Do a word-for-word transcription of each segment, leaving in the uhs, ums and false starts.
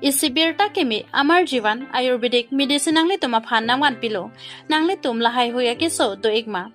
Isi birta keme Amar Jeevan Ayurvedic Medicine nanglitum aphan nangvanpilo. Nanglitum lahaihui akeso do-ikma?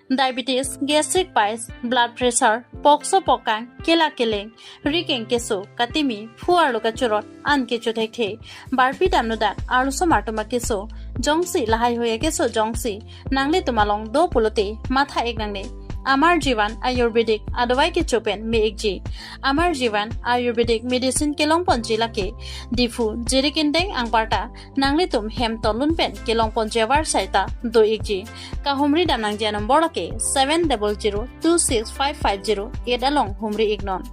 Diabetes, gastric piles, blood pressure, pokso pokang, kela keleng, rikeng keso, katimi, phu arlo kachorot, an kecho thekthe, barpi damnodak, arloso martum akeso jongsi, lahaihui akeso jongsi nanglitum along do pulote, matha-ik nangne. Amar Jeevan Ayurvedic adawai kecho pen me-ikji. Amar Jeevan Ayurvedic Medicine kelongponji lake Diphu, Jirikindeng anparta. Nanglitum hem tolun pen kelongponji avarsai ta do-ikji. Kahumri dam nangji anumber lake seven double zero two six five five zero eight along humri-iknon.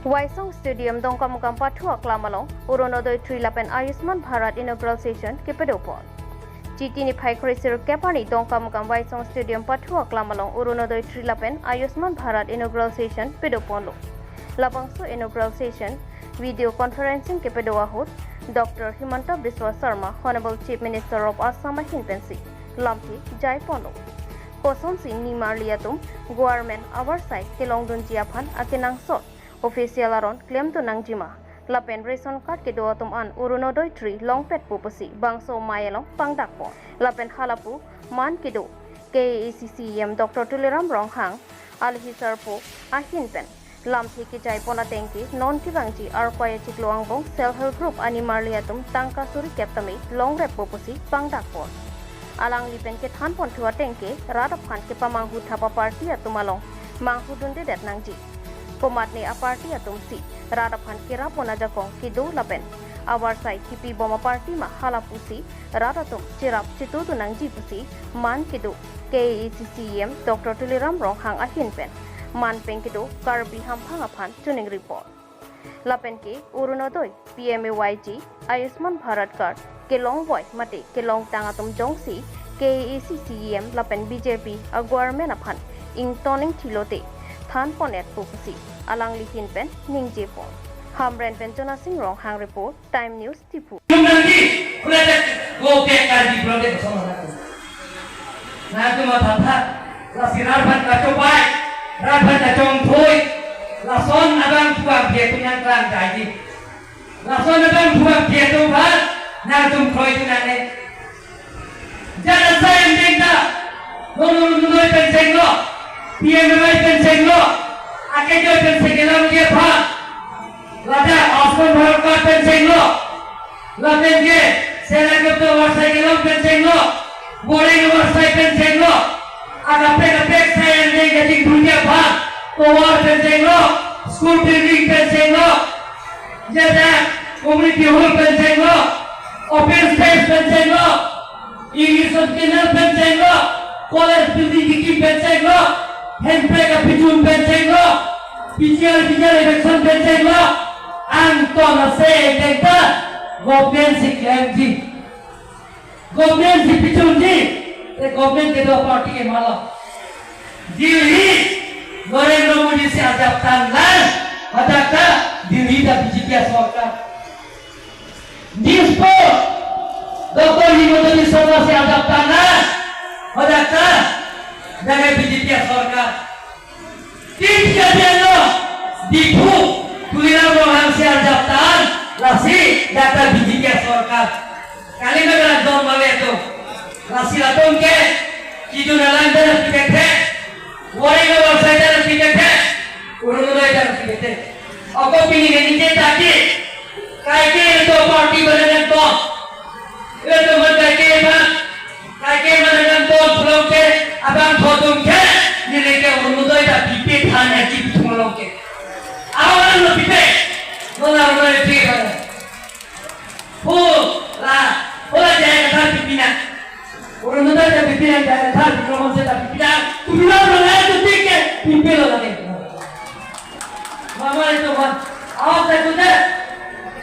Waisong Stadium Dongkamukam pathu aklam along Orunodoi three lapen Ayushman Bharat inaugural session kepado pon. Chiti niphai kre-sirkep arni Dongkamukam Waisong Stadium pathu aklam along Orunodoi three lapen Ayushman Bharat inaugural session pado ponlo. Labangso inaugural session video conferencing kepado ahut Doctor Himanta Biswa Sarma, Honorable Chief Minister of Assam ahin pensi lamthe jai ponlo. Kosonsi nimarli atum government avarsai kelongdunji aphan akenangsot official aron klemdun nangjima lapen ration card kedo atum an Orunodoi three longpetpo pusi bangso amei along pangdak pon. Lapen halapu man kedo K A A C C E M Doctor Tuliram Ronghang, alohi sarpo ahin pen lamthe kejai pon ateng ke non kevangji Arkoi achiklo angbong Self Help Group animarli atum tangka suri kep tame longreppo pusi pangdak pon. Alangli pen kethan ponthu ateng ke rat aphan kepamanghu thap aparty atum along manghudundedet nangji. Komatne aparty atum si rat aphan kerap pon ajakong kedo lapen avarsai kipi bom aparty ma, halapusi rat atum cherap chetudun nangji pusi man kedo K A A C C E M Doctor Tuliram Ronghang ahin pen man pen kedo Karbi Hamphang aphan choningri pon. Lapen ke Orunodoi, P M A Y G, Ayushman Bharat Card kelongvoi mate kelongtang atum jongsi K A A C C E M lapen B J P a-government aphan ington ingthi lote than pon-etpo pusi alangli ahin pen ningje pon. Hamren pen Chona Sing Ronghang report, Time News, Diphu. Nangji, ulah cek, go back Karbi Block de kosong anak tu. Nangtum mathatha, lasi rat aphan kachobai, rat aphan kachongthoi, lason abangphu abhi atum nangklang jaiji. Lason abangphu abhi atum aphan nangtum kroidun nangne. Jana sai ending ta, non Orunodoi pen chenglo, P M A Y pen chenglo, akejoi pen chenglo ke aphan. Ladak Ayushman Bharat Card pen chenglo, lapen ke Self Help Group avarsai kelong pen chenglo, boreng avarsai pen chenglo, akaprek kaprek sai ending kachingthurji aphan, tovar pen chenglo, school building pen chenglo, jada community hall pen chenglo, open space pen chenglo, irrigation canal pen chenglo, college building kekim pen chenglo, handbrake kapachun pen chenglo, P G R, P G R eviction pen chenglo, angton ase ekta government si klemji. Government si pachunji, te government kedo party ke malo. Delhi, Narendra Modi si ajaptan lang, hadak ta Delhi ta B J P asorkar. Dispur, Doctor Himanta Biswa Sarma si ajaptan lang, hadak ta, jaga B J P asorkar. Tin kadian lo, Diphu, Tuliram Ronghang si ajaptan, lasi, jaga B J P asorkar. Kalima kala dom male tu. Lasi latum ke, kidun alam dan pipethe, wareng avarsai dan pipethe, Orunodoi dan pipethe. Ako pini ningje tha ke, kaike itu party bana nangton. Itu man kaike bang, kaike bana nangton pulang ke, abangphu atum ke, neli ke Orunodoi ta pipe than ya ki pulang ke. Awan lo pipe, lo na lo pipe bana. Ho, la, ho la jaya katha pipi nang. Orunodoi ta pipi nang, jaya katha pipi nang, monse ta pipi nang. Pipi nang, lo la tu pike, pipi lo lagi. Mama itu mah, awas tak tu deh.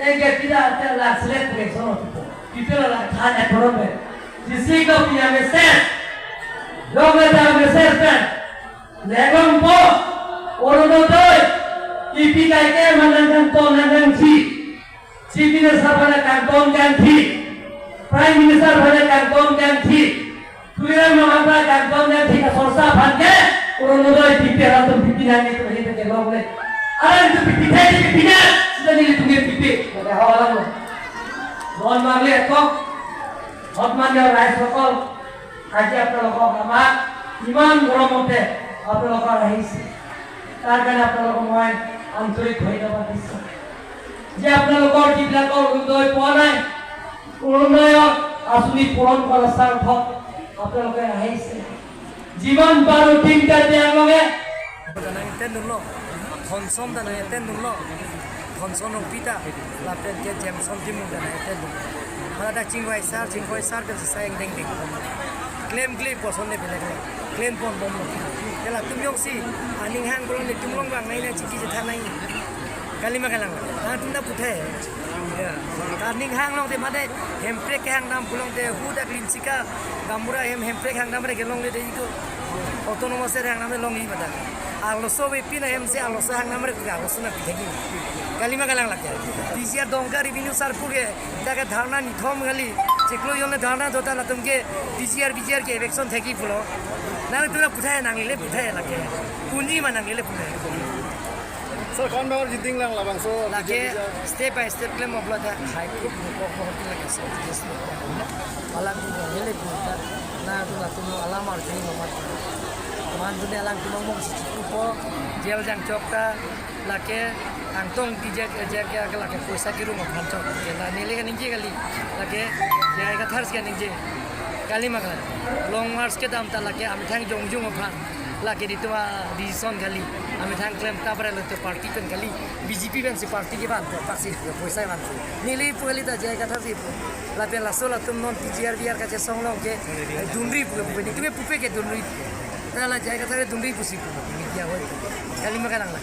Engke tidak ada lah selek pun sono tu. Pipi lo la katha ni turun be. Jisi ko punya message. Lo kata message kan. Legong po, Orunodoi, kipi kaike ma nangkangton nangkangji. Chief Minister aphan kangton kangji, Prime Minister aphan kangton kangji, Tuliram Ronghang aphan kangton kangji, kasorsa aphan ke, Orunodoi pipe, alanglitum pipe nangji, atum ahin ta kelongle. Alanglitum pipe, pipe nangji, sita nelitum ke pipe. Pada hawala lo. Don marli atok. Hotman ya rai sokol. Aji apnalok kama. Iman gorom mate. Apnalok ahis. Tarkan apnalok mai. Antorik hoy na patisa. Je apnalok jibilak Orunodoi ponai. Orunodoi asuni puron kora sarthok. Apnalok ahis. Jiman baru tin ka tiang lo ke. Danang ten dun lo. Thonson danang ten dun lo. Thonson Rongpi ta. Lapen ke Jameson Timung danang ten dun. Hala dak chingvai sar, chingvai sar pen sesai deng deng. Klem klem poson ne pele klem. Klem pon bom lo. Ke latum jongsi aning hang bolon netum long bang nai na chiki chethan nai. Kalima kalang. Atum ta puthot. Ya. Aning hang long te mate Hemprek ke hang dam pulote hudak Linsika gaonbura hem Hemprek hang dam re kelongle de iko. Autonomous area hang dam longji mate. Arloso VPhatt ahem si arloso hang dam re ka arloso na pithegi. Kalima kalang lake. T G R Dongka revenue sar pu ke dak ke dharna nithom kali. Chiklo jon le dharna do ta latum ke T G R V G R ke eviction thekji pulo. Nangtum ta puthot nanglele puthot lake. Punji ma nanglele puthot. Sir, kon bang jiding lang labangso lake B J P step by step klem oblo ta High Court mo kok mo hotel lake sir. Alam tu hele tu ta na tu na tu alam ar jeng mo mat. Man tu ne alam tu mong mong si chiku po jail jangchok ta lake angtong di jail jail ke lake poisa kirum aphan chok. Ke la neli kan ningje kali lake J I Kathar si kan ningje. Kalima kalang. Long march kedam ta lake amethang jongjong aphan. Lake di tua decision kali. Amethang klem ta bre lo te party pen kali. B J P pen si party kevan pu paksi poisa van si. Neli pu kali ta J I Kathar si pu. Lapen laso latum non T G R V R kachesong long ke, eh, dunri pu pu ni tume pupe ke dunri. Ta la J I Kathar dunri pusi pu. Media hoi. Kalima kalang la.